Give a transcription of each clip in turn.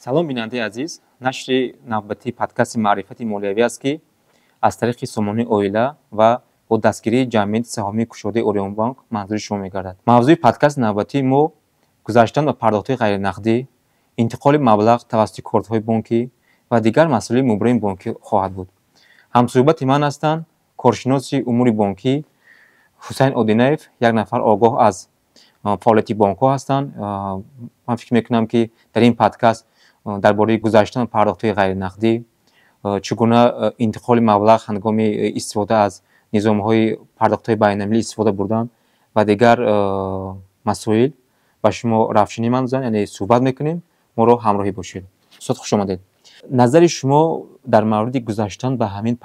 Салом, бинандаи азиз. Нашри навбатии подкасти «Маърифати молиявӣ» аст, ки аз тариқи сомонаи «Оила» ва бо дастгирии Ҷамъияти саҳомии кушодаи «Ориёнбонк» манзури шумо мегардад. Мавзӯи подкасти навбатии мо гузаштан ба пардохтҳои ғайринақдӣ, интиқоли маблағ тавассути кортҳои бонкӣ ва дигар масъалаи мубрами бонкӣ хоҳад буд. Ҳамсӯҳбати ман ҳастанд коршиноси умури бонкӣ Ҳусайн Одинаев, як нафар огоҳ аз фаъолияти бонкҳо ҳастанд. Ман фикр мекунам, ки дар ин подкаст дар бораи гузаштан пардохтҳои ғайринақдӣ, чӣ гуна интиқоли маблағ ҳангоми истифода аз низомҳои пардохтҳои байналмилалӣ истифода бурдан ва дигар масоил ба шумо равшанӣ меандозанд, яъне суҳбат мекунем. Моро ҳамроҳӣ бошед. Устод, хуш омадед. Назари шумо дар мавриди гузаштан ба ҳамин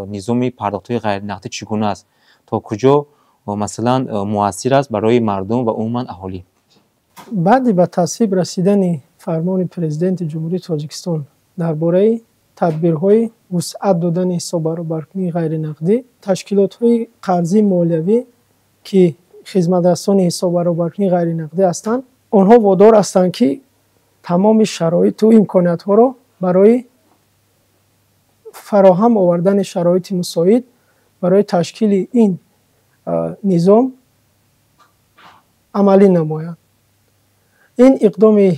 низоми пардохтҳои ғайринақдӣ чӣ гуна аст? То куҷо, масалан, муассир аст барои мардум ва умуман аҳолӣ? Баъди ба тасвиб расидани фармони Президенти Ҷумҳурии Тоҷикистон дар бораи тадбирҳои вусъат додани ҳисоббаробаркунии ғайринақдӣ, ташкилотҳои қарзии молиявӣ, ки хизматрасони ҳисоббаробаркунии ғайринақдӣ ҳастанд, онҳо водор ҳастанд, ки тамоми шароиту имкониятҳоро барои фароҳам овардани шароити мусоид барои ташкили ин низом амалӣ намоянд. Ин иқдоми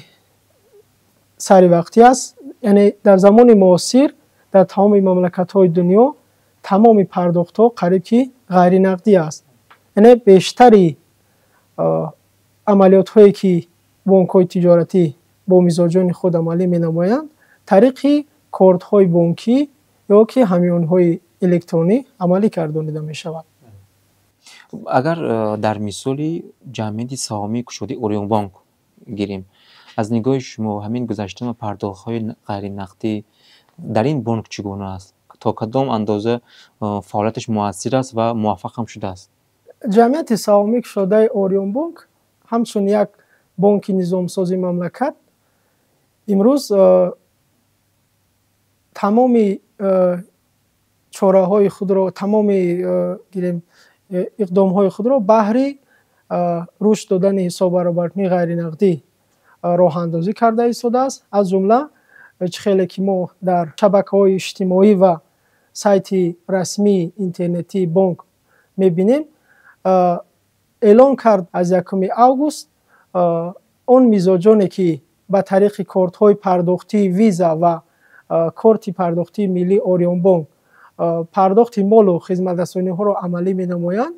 саривақтӣ аст, яъне дар замони муосир дар тамоми мамлакатҳои дунё тамоми пардохтҳо қариб ки ғайринақдӣ аст, яъне бештари амалиётҳое, ки бонкҳои тиҷоратӣ бо мизоҷони худ амалӣ менамоянд, тариқи кортҳои бонкӣ ё ки ҳамёнҳои электронӣ амалӣ гардонида мешавад. Агар дар мисоли Ҷамъияти саҳомии кушодаи «Ориёнбонк» гирем, аз нигоҳи шумо ҳамин гузаштан ба пардохтҳои ғайринақдӣ дар ин бонк чӣ гуна аст? То кадом андоза фаъолияташ муассир аст ва муваффақ ҳам шудааст? Ҷамъияти саҳомии кушодаи «Ориёнбонк» ҳамчун як бонки низомсози мамлакат имрӯз тамоми чораҳои худро, тамоми, гирем, иқдомҳои худро баҳри рушд додани ҳисоббаробаркунии ғайринақдӣ роҳандозӣ карда истодааст. Аз ҷумла, чӣ хеле ки мо дар шабакаҳои иҷтимоӣ ва сайти расмии интернетии бонк мебинем, эълон кард, аз 1 август он мизоҷоне, ки ба тариқи кортҳои пардохтии «Виза» ва корти пардохтии миллии «Ориёнбонк» пардохти молу хизматрасониҳоро амалӣ менамоянд,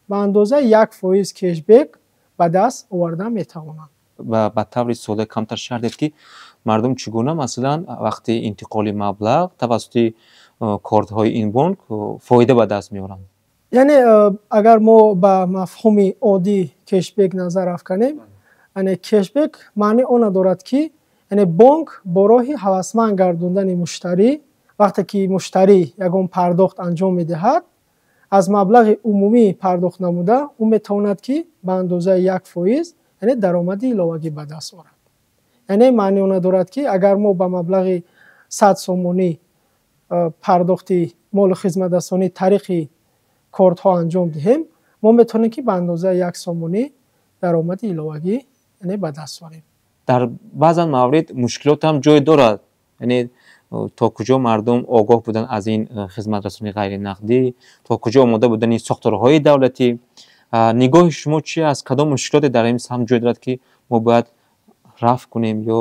ба андозаи 1% кешбек ба даст оварда метавонанд. Ба таври сода камтар шарҳ дед, ки мардум чӣ гуна, масалан, вақти интиқоли маблағ тавассути кортҳои ин бонк фоида ба даст меоранд. Яъне агар мо ба мафҳуми оддӣ кешбек назар афканем, яъне кешбек маънии онро дорад, ки яъне бонк бо роҳи ҳавасманд гардондани муштарӣ, вақте ки муштарӣ ягон пардохт анҷом медиҳад, аз маблағи умумӣ пардохт намуда ӯ метавонад, ки ба андозаи 1%, яъне даромади иловагӣ ба даст орад. Яъне маънии онро дорад, ки агар мо ба маблағи 100 сомонӣ пардохти молу хизматрасонӣ тариқи кортҳо анҷом диҳем, мо метавонем, ки ба андозаи 1 сомонӣ даромади иловагӣ, яъне, ба даст орем. Дар баъзан маврид мушкилот ҳам ҷой дорад, яъне то куҷо мардум огоҳ буданд аз ин хизматрасонии ғайринақдӣ, то куҷо омода будани сохторҳои давлатӣ? Нигоҳи шумо чи аст? Кадом мушкилоте дар ин самт ҷой дорад, ки мо бояд рафъ кунем ё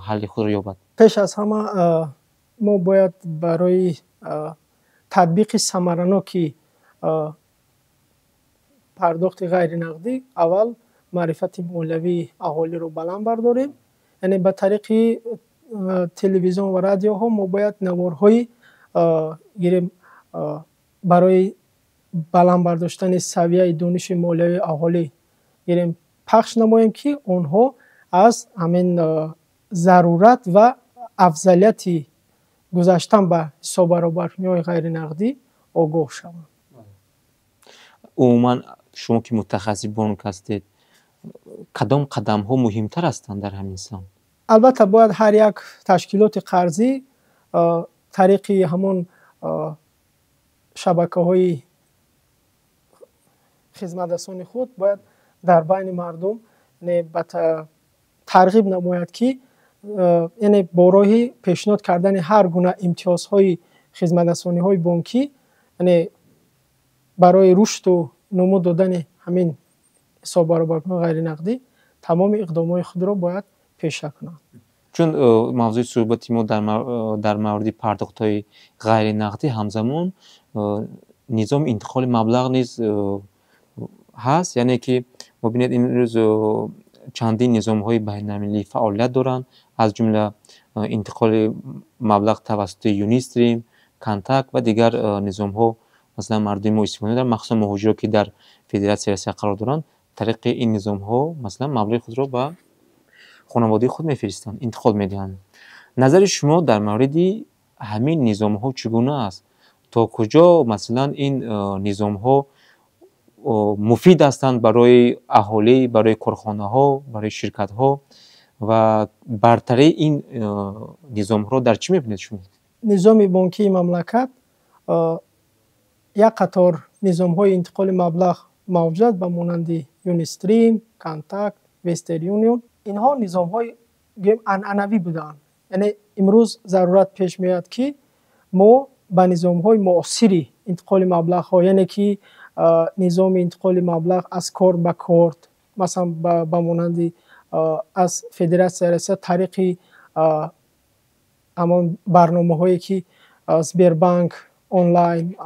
ҳалли худро ёбад? Пеш аз ҳама мо бояд барои татбиқи самараноки пардохти ғайринақдӣ аввал маърифати молиявии аҳолиро баланд бардорем, яъне ба тариқи телевизион ва радиоҳо мо бояд наворҳои, гирем, барои баланд бардоштани савияи дониши молиявии аҳолӣ, гирем, пахш намоем, ки онҳо аз ҳамин зарурат ва афзалияти гузаштан ба ҳисоббаробаркуниҳои ғайринақдӣ огоҳ шаванд. Умуман, шумо ки мутахассиси бонк ҳастед, кадом қадамҳо муҳимтар ҳастанд дар ҳамин самт? Албатта, бояд ҳар як ташкилоти қарзӣ тариқи ҳамон шабакаҳои хизматрасони худ бояд дар байни мардум тарғиб намояд, ки Яъне бо роҳи пешниҳод кардани ҳар гуна имтиёзҳои хизматрасониҳои бонкӣ, яъне барои рушду нумуд додани ҳамин ҳисоббаробаркуниҳои ғайринақдӣ тамоми иқдомҳои худро бояд пеша кунанд. Чун мавзӯи суҳбати мо дар мавриди пардохтҳои ғайринақдӣ, ҳамзамон низоми интиқоли маблағ низ ҳаст, яъне ки мебинед, имрӯз чандин низомҳои байналмилалӣ фаъолият доранд, аз ҷумла интиқоли маблағ тавассути Юнистрим, Контакт ва дигар низомҳо. Масалан, мардуми мо истифода мебаранд, махсусан муҳоҷиро, ки дар Федератсияи Россия қарор доранд, тариқи ин низомҳо, масалан, маблағи худро ба хонаводаи худ мефиристанд, интиқол медиҳанд. Назари шумо дар мавриди ҳамин низомҳо чӣ гуна аст? То куҷо, масалан, ин низомҳо муфид ҳастанд барои аҳолӣ, барои корхонаҳо, барои ширкатҳо ва бартарии ин низомҳоро дар чӣ мебинед шумо? Низоми бонкии мамлакат як қатор низомҳои интиқоли маблағ мавҷуд, ба монанди Юнистрим, Контакт, Вестерн Юнион. Инҳо низомҳои, гӯем, анъанавӣ буданд. Яъне имрӯз зарурат пеш меояд, ки мо ба низомҳои муосири интиқоли маблағҳо, яъне ки низоми интиқоли маблағ аз корт ба корт, масалан, ба монанди аз Федератсияи Россия тариқи ҳамон барномаҳое ки Сбербанк онлайн,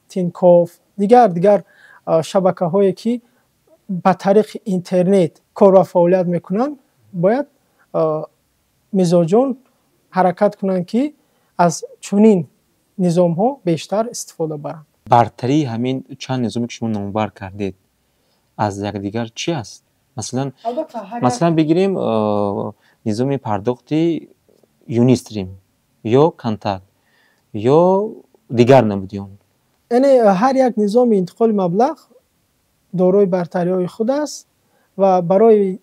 Тинькофф, дигар шабакаҳое ки ба тариқи интернет кор ва фаъолият мекунанд, бояд мизоҷон ҳаракат кунанд, ки аз чунин низомҳо бештар истифода баранд. Бартарии ҳамин чанд низоме, ки шумо номбар кардед, аз якдигар чӣ аст? Масалан, масалан, бигирем низоми пардохти Юнистрим ё Контакт ё дигар намуди он. Яъне ҳар як низоми интиқоли маблағ дорои бартариҳои худ аст ва барои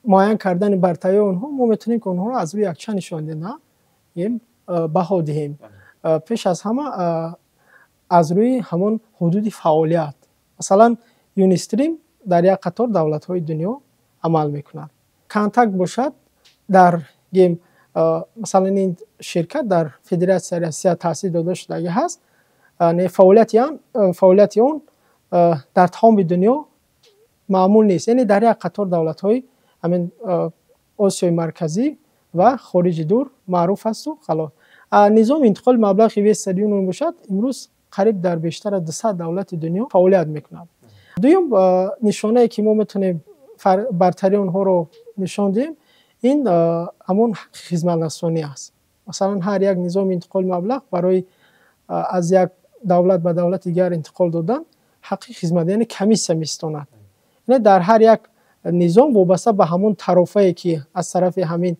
муайян кардани бартариҳои онҳо мо метавонем, ки онҳоро аз рӯи якчанд нишондиҳанда баҳо диҳем. Пеш аз ҳама, аз рӯи ҳамон ҳудуди фаъолият. Масалан, Юнистрим дар як қатор давлатҳои дунё амал мекунад. Контакт бошад, дар гем, масалан, ин ширкат дар Федератсияи Россия таъсис дода шудагӣ ҳаст, фаъолияти он дар тамоми дунё маъмул нест, яъне дар як қатор давлатҳои ҳамин Осиёи Марказӣ ва хориҷи дур маъруф асту халос. Низоми интиқоли маблағи Вестерн Юнион бошад, имрӯз қариб дар бештар аз 200 давлати дунё фаъолият мекунад. Дуюм нишонае, ки мо метавонем бартарии онҳоро нишон диҳем, ин ҳамон ҳаққи хизматрасонӣ аст. Масалан, ҳар як низоми интиқоли маблағ барои аз як давлат ба давлати дигар интиқол додан ҳаққи хизмат, яъне комиссия меситонад. Яъне дар ҳар як низом вобаста ба ҳамон тарофае, ки аз тарафи ҳамин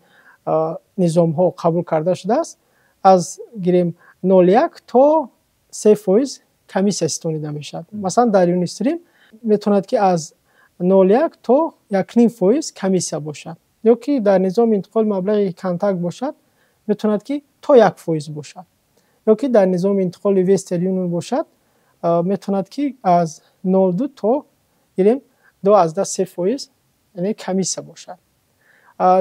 низомҳо қабул карда шудааст, аз, гирем, 0,1 то 3% комиссия ситонида мешавад. Масалан, дар Юнистрим метавонад, ки аз 0,1 то 1,5% комиссия бошад, ё ки дар низоми интиқоли маблағи Контакт бошад, метавонад, ки то 1% бошад, ё ки дар низоми интиқоли Вестерн Юнион бошад, метавонад, ки аз 0,2 то, гирем, 2,3%, яъне комиссия бошад.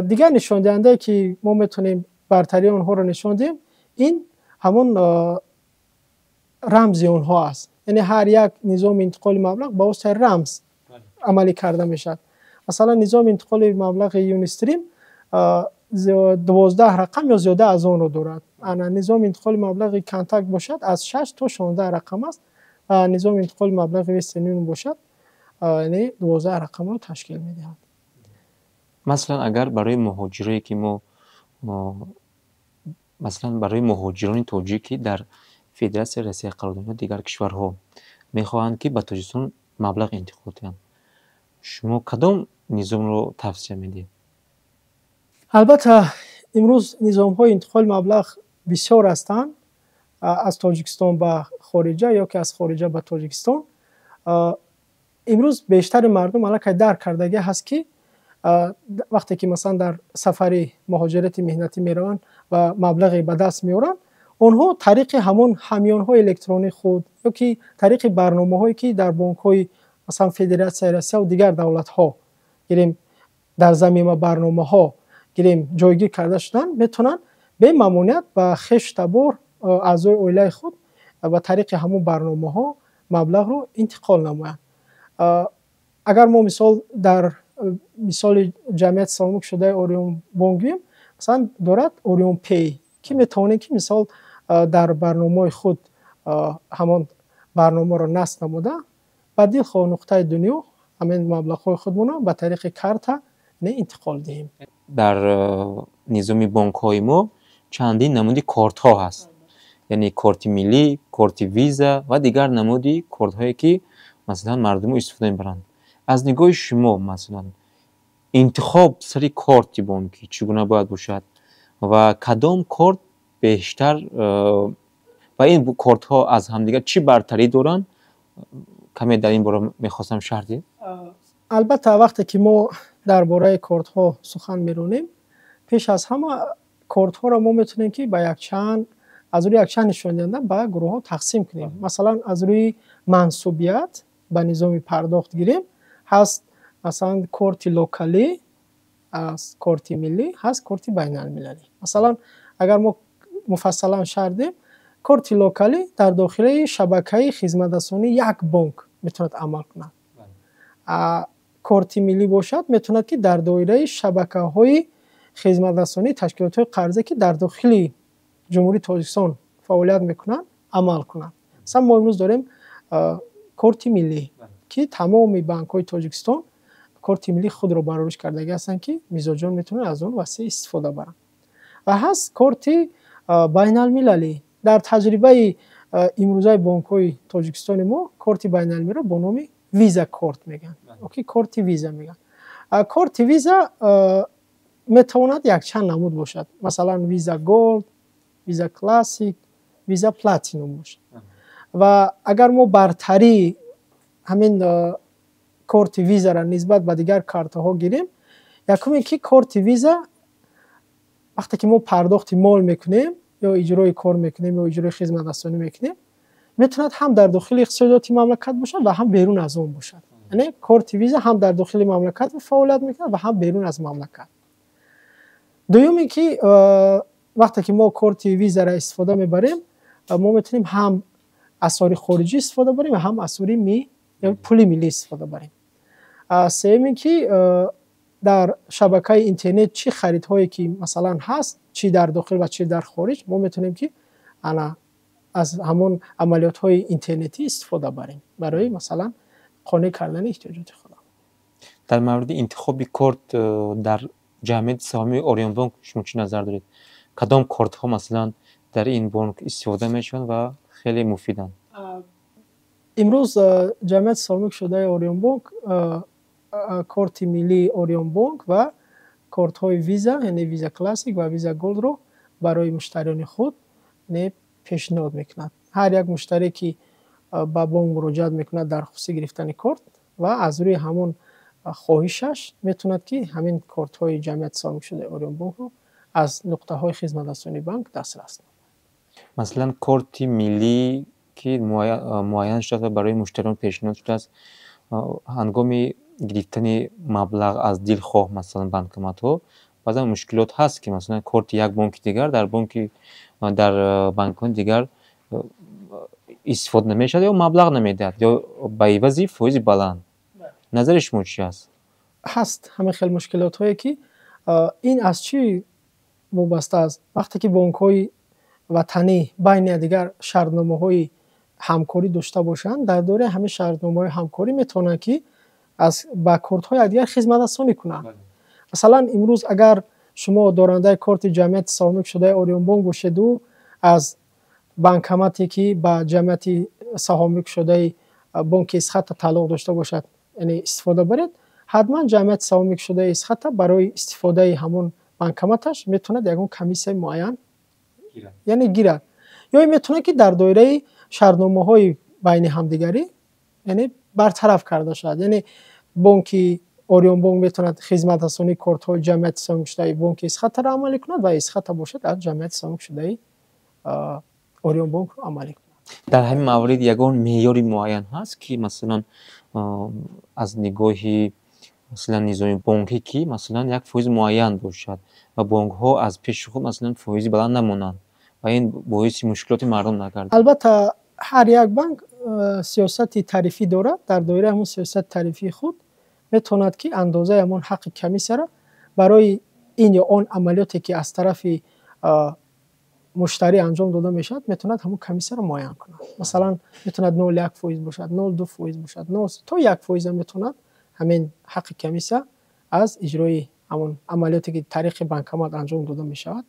Дигар нишондиҳандае, ки мо метавонем бартарии онҳоро нишон диҳем, ин ҳамон рамзи онҳо аст. Яъне ҳар як низоми интиқоли маблағ ба воситаи рамз амалӣ карда мешавад. Масалан, низоми интиқоли маблағи Юнистрим 12 рақам ё зиёда аз онро дорад. Ана низоми интиқоли маблағи Контакт бошад, аз 6 то 16 рақам аст ва низоми интиқоли маблағи Вестерн Юнион бошад, яъне 12 рақамро ташкил медиҳад. Масалан, агар барои муҳоҷирое ки мо, масалан, барои муҳоҷирони тоҷик, ки дар Федератсияи Россия қарор доранд, дигар кишварҳо, мехоҳанд, ки ба Тоҷикистон маблағ интиқол диҳанд, шумо кадом низомро тавсия медиҳед? Албатта, имрӯз низомҳои интиқоли маблағ бисёр ҳастанд аз Тоҷикистон ба хориҷа ё ки аз хориҷа ба Тоҷикистон. Имрӯз бештари мардум аллакай дарк кардагӣ ҳаст, ки вақте ки, масалан, дар сафари муҳоҷирати меҳнатӣ мераванд ва маблағе ба даст меоранд, онҳо тариқи ҳамон ҳамёнҳои электронии худ ё ки тариқи барномаҳое, ки дар бонкҳои, масалан, Федератсияи Россияву дигар давлатҳо, гирем, дар замима барномаҳо гирем ҷойгир карда шуданд, метавонанд бемамоният ба хешу табор, аъзои оилаи худ ба тариқи ҳамон барномаҳо маблағро интиқол намоянд. Агар мо мисол дар мисоли ҷамъияти саҳомӣ кушодаи Ориёнбонк гӯем, масалан, дорад Ориён Пей, ки метавонем, ки мисол дар барномаҳои худ ҳамон барномаро насб намуда, ба дилхоҳ нуқтаи дунё ҳамин маблағҳои худмонро ба тариқи карта интиқол диҳем. Дар низоми бонкҳои мо чандин намуди кортҳо ҳаст, яъне корти миллӣ, корти Виза ва дигар намуди кортҳое, ки масалан мардумо истифода мебаранд. Аз нигоҳи шумо, масалан, интихоб сари корти бонкӣ чӣ гуна бояд бошад ва кадом корт бештар ва ин кортҳо аз ҳамдигар чӣ бартарӣ доранд? Каме дар ин бора мехостам шарҳ диҳед. Албатта, вақте ки мо дар бораи кортҳо сухан меронем, пеш аз ҳама кортҳоро мо метавонем, ки ба якчанд, аз рӯи якчанд нишондиҳанда ба гурӯҳҳо тақсим кунем. Масалан, аз рӯи мансубият ба низоми пардохт гирем, ҳаст масалан корти локалӣ, ҳаст корти миллӣ, ҳаст корти байналмилалӣ. Масалан, агар мо муфассалан шарҳ диҳем, корти локалӣ дар дохили шабакаи хизматрасонии як бонк метавонад амал кунад. Корти миллӣ бошад, метавонад, ки дар доираи шабакаҳои хизматрасонии ташкилотҳои қарзӣ, ки дар дохили Ҷумҳурии Тоҷикистон фаъолият мекунанд, амал кунад. Масалан, мо имрӯз дорем корти миллӣ, ки тамоми банкҳои Тоҷикистон корти миллии худро барориш кардагӣ ҳастанд, ки мизоҷон метавонанд аз он васеъ истифода баранд. Ва ҳаст корти байналмилалӣ. Дар таҷрибаи имрӯзаи бонкҳои Тоҷикистони мо корти байналмилалиро бо номи Виза корт мегӯянд, ки корти Виза мегӯянд. Корти Виза метавонад якчанд намуд бошад, масалан, Виза Голд, Виза Классик, Виза Платинум бошад. Ва агар мо бартарии ҳамин корти Визаро нисбат ба дигар картаҳо гирем, якум ин ки корти Виза вақте ки мо пардохти мол мекунем ё иҷрои кор мекунем ё иҷрои хизматрасонӣ мекунем, метавонад ҳам дар дохили иқтисодиёти мамлакат бошад ва ҳам берун аз он бошад. Яъне корти Виза ҳам дар дохили мамлакат фаъолият мекунад ва ҳам берун аз мамлакат. Дуюм ин ки вақте ки мо корти Визаро истифода мебарем, мо метавонем ҳам асъори хориҷӣ истифода барем ва ҳам асъори пули миллӣ истифода барем. Сеюм ин ки дар шабакаи интернет чӣ харидҳое ки масалан ҳаст, чӣ дар дохил ва чӣ дар хориҷ, мо метавонем, ки ана аз ҳамон амалиётҳои интернетӣ истифода барем барои масалан қонеъ кардани эҳтиёҷоти худам. Дар мавриди интихоби корт дар ҷамъияти саҳомии Ориёнбонк шумо чӣ назар доред? Кадом кортҳо масалан дар ин бонк истифода мешаванд ва хеле муфиданд? Имрӯз ҷамъияти саҳомии кушодаи Ориёнбонк корти миллии Ориёнбонк ва кортҳои Виза, яъне Виза Классик ва Виза Голдро барои муштариёни худ пешниҳод мекунад. Ҳар як муштарие, ки ба бонк муроҷиат мекунад дар хусуси гирифтани корт, ва аз рӯи ҳамон хоҳишаш метавонад, ки ҳамин кортҳои ҷамъияти саҳомии кушодаи Ориёнбонкро аз нуқтаҳои хизматрасонии банк дастрас намояд. Масалан, корти миллӣ, ки муайян шудааст ва барои муштариён пешниҳод шудааст, ҳангоми гирифтани маблағ аз дилхоҳ масалан банкоматҳо баъзан мушкилот ҳаст, ки масалан корти як бонки дигар дар бонки дар банкҳои дигар истифода намешавад ё маблағ намедиҳад ё ба ивази фоизи баланд. Назари шумо чӣ аст? Ҳаст ҳамин хел мушкилотҳое, ки ин аз чӣ вобаста аст? Вақте ки бонкҳои ватанӣ байни якдигар шартномаҳои ҳамкорӣ дошта бошанд, дар доираи ҳамин шартномаҳои ҳамкорӣ метавонанд, ки аз ба кортҳои якдигар хизматрасонӣ кунанд. Масалан, имрӯз агар шумо дорандаи корти ҷамъияти саҳомии кушодаи Ориёнбонк бошеду аз банкомате, ки ба ҷамъияти саҳомии кушодаи бонки Эсхата тааллуқ дошта бошад, яъне истифода баред, ҳатман ҷамъияти саҳомии кушодаи Эсхата барои истифодаи ҳамон банкоматаш метавонад ягон комиссияи муайян, яъне, гирад ё метавонад, ки дар доираи шартномаҳои байни ҳамдигарӣ, яъне, бартараф карда шавад. Яъне бонки Ориёнбонк метавонад хизматрасонии кортҳои ҷамъияти саҳомии кушодаи бонки Эсхатаро амалӣ кунад ва Эсхата бошад, аз ҷамъияти саҳомии кушодаи Ориёнбонкро амалӣ кунад. Дар ҳамин маврид ягон меъёри муайян ҳаст, ки масалан аз нигоҳи Масалан, низоми бонкӣ, ки масалан як фоизи муайян бошад ва бонкҳо аз пеши худ масалан фоизи баланд намонанд ва ин боиси мушкилоти мардум нагардад. Албатта, ҳар як банк сиёсати тарифӣ дорад. Дар доираи ҳамон сиёсати тарифии худ метавонад, ки андозаи ҳамон ҳаққи комиссияро барои ин ё он амалиёте, ки аз тарафи муштарӣ анҷом дода мешавад, метавонад ҳамон комиссияро муайян кунад. Масалан, метавонад 0,1% бошад, 0,2% бошад, то 1%-ам метавонад ҳамин ҳаққи комиссия аз иҷрои ҳамон амалиёте, ки тариқи банкомат анҷом дода мешавад,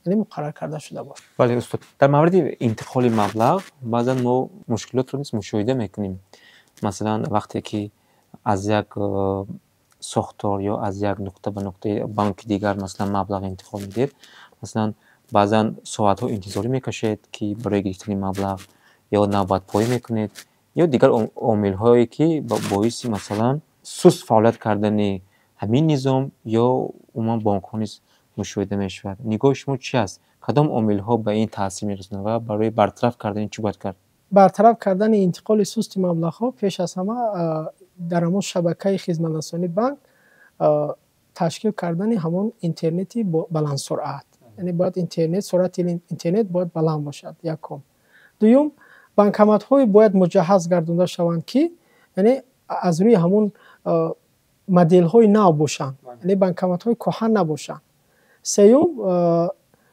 яъне муқаррар карда шуда бошад. Бале, устод, дар мавриди интиқоли маблағ баъзан мо мушкилотро низ мушоҳида мекунем. Масалан, вақте ки аз як сохтор ё аз як нуқта ба нуқтаи банки дигар масалан маблағ интиқол медиҳед, масалан, баъзан соатҳо интизорӣ мекашед, ки барои гирифтани маблағ ё навбатпоӣ мекунед ё дигар омилҳое, ки боиси масалан суст фаъолият кардани ҳамин низом ё умуман бонкҳо низ мушоҳида мешавад. Нигоҳи шумо чи аст? Кадом омилҳо ба ин таъсир мерасонанд ва барои бартараф кардани чӣ бояд кард? Бартараф кардани интиқоли сусти маблағҳо пеш аз ҳама дар ҳамон шабакаи хизматрасонии банк ташкил кардани ҳамон интернети баландсуръат, яъне бояд интернет, суръати интернет бояд баланд бошад, якум. Дуюм, банкоматҳое бояд муҷаҳҳаз гардонда шаванд, ки яъне аз рӯи ҳамон моделҳои нав бошанд, яъне банкоматҳои кӯҳан набошанд. Сеюм,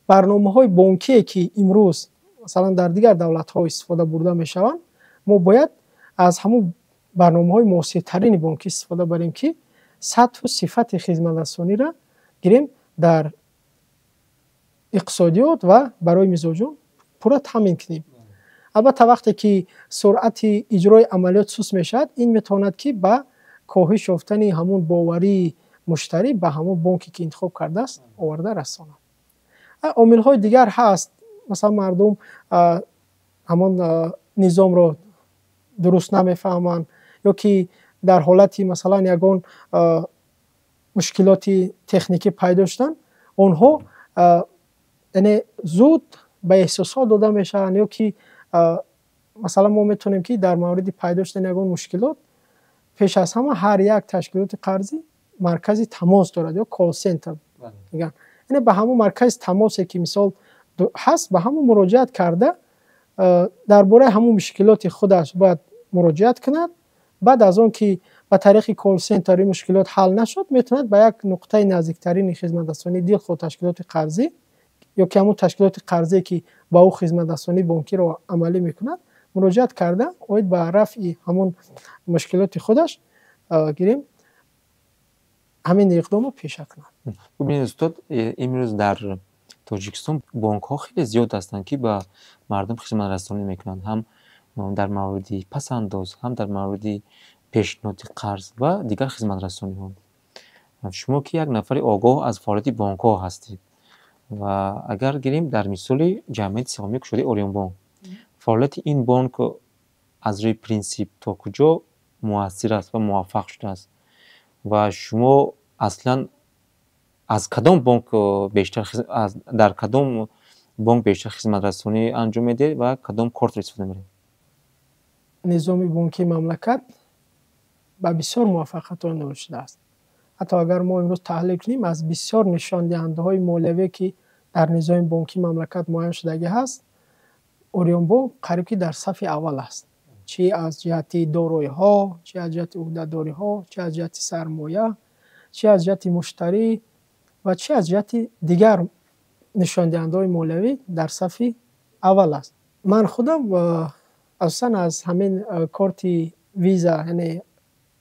барномаҳои бонкие, ки имрӯз масалан дар дигар давлатҳо истифода бурда мешаванд, мо бояд аз ҳамон барномаҳои муосиртарини бонкӣ истифода барем, ки сатҳу сифати хизматрасониро гирем дар иқтисодиёт ва барои мизоҷон пурра таъмин кунем. Албатта, вақте ки суръати иҷрои амалиёт суст мешавад, ин метавонад, ки ба коҳиш ёфтани ҳамон боварии муштарӣ ба ҳамон бонке, ки интихоб кардааст, оварда расонад. Омилҳои дигар ҳаст. Масалан, мардум ҳамон низомро дуруст намефаҳманд ё ки дар ҳолати масалан ягон мушкилоти техникӣ пайдо шудан, онҳо яъне зуд ба эҳсосот дода мешаванд ё ки масалан мо метавонем, ки дар мавриди пайдо шудани ягон мушкилот пеш аз ҳама ҳар як ташкилоти қарзӣ маркази тамос дорад ё колл-центр мегӯянд, яъне ба ҳамон маркази тамосе, ки мисол ҳаст, ба ҳамон муроҷиат карда, дар бораи ҳамон мушкилоти худаш бояд муроҷиат кунад. Баъд аз он ки ба тариқи колл-центр ин мушкилот ҳал нашуд, метавонад ба як нуқтаи наздиктарини хизматрасонии дилхоҳ ташкилоти қарзӣ ё ки ҳамон ташкилоти қарзие, ки ба ӯ хизматрасонии бонкиро амалӣ мекунад, муроҷиат карда, оид ба рафъи ҳамон мушкилоти худаш гирем ҳамин иқдомро пеша кунад. Бубинед, устод, имрӯз дар Тоҷикистон бонкҳо хеле зиёд ҳастанд, ки ба мардум хизматрасонӣ мекунанд, ҳам дар мавриди пасандоз, ҳам дар мавриди пешниҳоди қарз ва дигар хизматрасониҳо. Шумо ки як нафари огоҳ аз фаъолияти бонкҳо ҳастед ва агар гирем дар мисоли ҷамъияти саҳомии кушодаи Ориёнбонк, фаъолияти ин бонк аз рӯи принсип то куҷо муассир аст ва муваффақ шудааст ва шумо аслан аз кадом бонк бештар, дар кадом бонк бештар хизматрасонӣ анҷом медиҳед ва кадом кортро истифода мебаред? Низоми бонкии мамлакат ба бисёр муваффақиятҳо ноил шудааст. Ҳатто агар мо имрӯз таҳлил кунем, аз бисёр нишондиҳандаҳои молиявие, ки дар низоми бонкии мамлакат муайян шудагӣ ҳаст, Ориёнбонк қариб ки дар сафи аввал аст, чӣ аз ҷиҳати дороиҳо, чӣ аз ҷиҳати ӯҳдадориҳо, чӣ аз ҷиҳати сармоя, чӣ аз ҷиҳати муштарӣ ва чӣ аз ҷиҳати дигар нишондиҳандаҳои молиявӣ дар сафи аввал аст. Ман худам асосан аз ҳамин корти Виза, яъне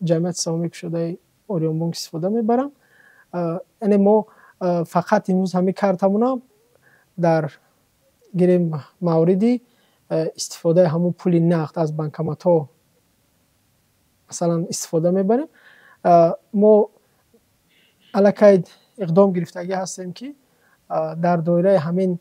ҷамъияти саҳомии кушодаи Ориёнбонк истифода мебарам. Яъне мо фақат имрӯз ҳамин картамона дар гирем мавриди истифодаи ҳамон пули нақд аз банкоматҳо масалан истифода мебарем. Мо аллакай иқдом гирифтагӣ ҳастем, ки дар доираи ҳамин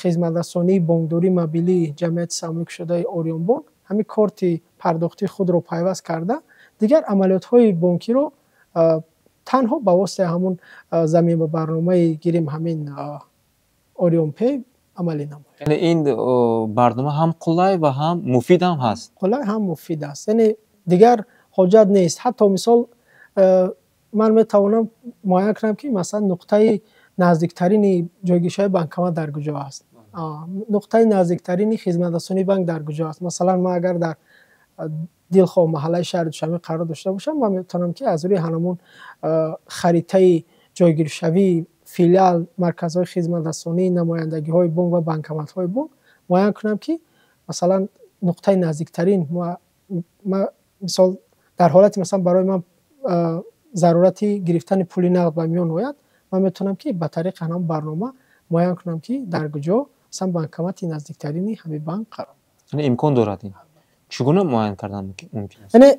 хизматрасонии бонкдории мобилии ҷамъияти саҳомии кушодаи Ориёнбонк ҳамин корти пардохтии худро пайваст карда, дигар амалиётҳои бонкиро танҳо ба воситаи ҳамон замима барномаи гирем ҳамин Ориёнпей амалӣ намоем. Яъне ин барнома ҳам қулай ва ҳам муфид ҳам ҳаст. Қулай ҳам муфид аст, яъне дигар ҳоҷат нест. Ҳатто мисол Ман метавонам муайян кунам, ки масалан нуқтаи наздиктарини ҷойгиршавии банкомат дар куҷо аст, нуқтаи наздиктарини хизматрасонии банк дар куҷо аст. Масалан, ман агар дар дилхоҳ маҳаллаи шаҳри Душанбе қарор дошта бошам, ман метавонам, ки аз рӯи ҳамон харитаи ҷойгиршавии филиал, марказҳои хизматрасонӣ, намояндагиҳои бонк ва банкоматҳои бонк муайян кунам, ки масалан нуқтаи наздиктарин, мисол, дар ҳолати масалан барои ман зарурати гирифтани пули нақд ба миён ояд, ман метавонам, ки ба тариқи ҳамон барнома муайян кунам, ки дар куҷо масалан банкомати наздиктарини ҳамин банк қарор. Яъне имкон дорад ин? Чӣ гуна муайян кардан мумкин аст? Яъне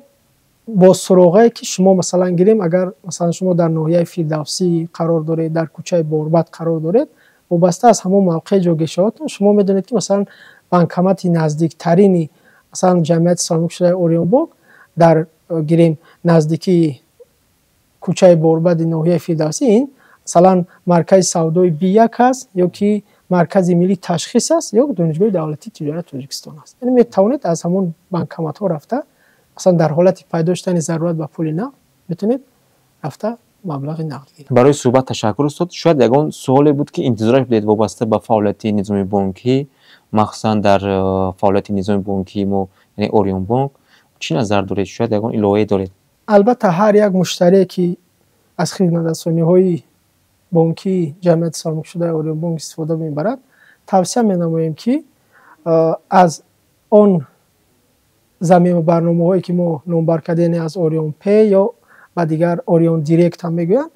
бо суроғае, ки шумо масалан гирем, агар масалан шумо дар ноҳияи Фирдавсӣ қарор доред, дар кӯчаи Борбад қарор доред, вобаста аз ҳамон мавқеи ҷойгиршавиатон шумо медонед, ки масалан банкомати наздиктарини масалан ҷамъияти саҳомии кушодаи Ориёнбонк дар гирем наздикии кӯчаи Борбади ноҳияи Фирдавсӣ ин масалан маркази савдои Би1 аст ё ки маркази миллии ташхис аст ё Донишгоҳи давлатии тиҷорати Тоҷикистон аст. Яъне метавонед аз ҳамон банкоматҳо рафта, масалан дар ҳолати пайдо шудани зарурат ба пули нақд метавонед рафта маблағи нақд гиред. Барои суҳбат ташаккур, устод. Шояд ягон суоле буд, ки интизораш будед вобаста ба фаъолияти низоми бонкӣ, махсусан дар фаъолияти низоми бонкии мо, яъне Ориёнбонк, чӣ назар доред? Шояд ягон иловае доред? Албатта, ҳар як муштарие, ки аз хизматрасониҳои бонкии ҷамъияти саҳомии кушодаи Ориёнбонк истифода мебарад, тавсия менамоем, ки аз он замима барномаҳое, ки мо номбар кардем, яъне аз Ориён Пей ё ба дигар Ориён Директ ҳам мегӯянд,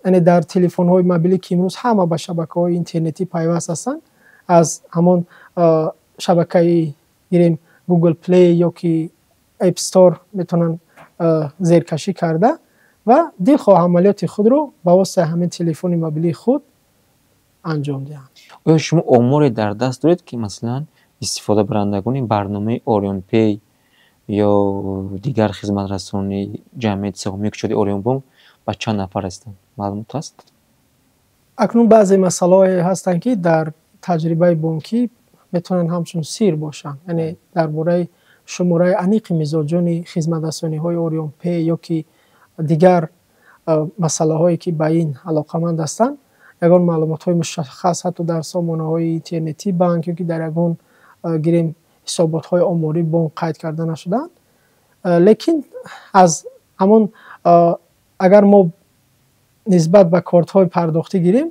яъне дар телефонҳои мобилӣ, ки имрӯз ҳама ба шабакаҳои интернетӣ пайваст ҳастанд, аз ҳамон шабакаи гирем Google Play ё ки App Store метавонанд зеркашӣ карда ва дилхоҳ амалиёти худро ба воситаи ҳамин телефони мобилии худ анҷом диҳанд. Оё шумо оморе дар даст доред, ки масалан истифодабарандагони барномаи Ориён Пей ё дигар хизматрасонии ҷамъияти саҳомии кушодаи Ориёнбонк ба чанд нафар ҳастанд? Маълумот ҳаст? Акнун баъзе масъалаҳое ҳастанд, ки дар таҷрибаи бонкӣ метавонанд ҳамчун сир бошанд. Яъне дар бораи шумораи аниқи мизоҷони хизматрасониҳои Ориён Пей ё ки дигар масъалаҳое, ки ба ин алоқаманд ҳастанд, ягон маълумотҳои мушаххас ҳатто дар сомонаҳои интернетии банк ё ки дар ягон гирем ҳисоботҳои омории бонк қайд карда нашудаанд. Лекин аз ҳамон агар мо нисбат ба кортҳои пардохтӣ гирем,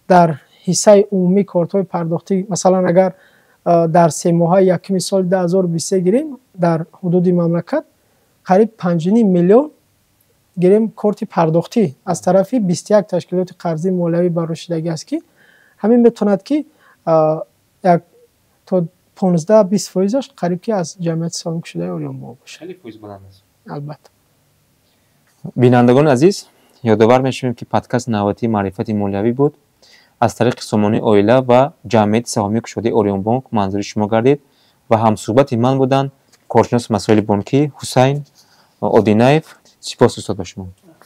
дар ҳиссаи умумии кортҳои пардохтӣ, масалан агар дар 3 моҳаи якуми соли 2023 гирем, дар ҳудуди мамлакат қариб 5,5 миллион гирем корти пардохтӣ аз тарафи 21 ташкилоти қарзии молиявӣ баррасӣ аст, ки ҳамин метавонад, ки як то 15-20 фоизаш қариб ки аз ҷамъияти саҳомии кушодаи Ориёнбонк бошад. Хеле фоиз баланд аст. Албатта. Бинандагони азиз, ёдовар мешавем, ки подкаст навбатии маърифати молиявӣ буд, аз тариқи сомонаи Оила ва ҷамъияти саҳомии кушодаи Ориёнбонк манзури шумо гардид ва ҳамсӯҳбати ман буданд коршиноси масоили бонкӣ Ҳусайн Одинаев. Сипос, устод, ба шумо.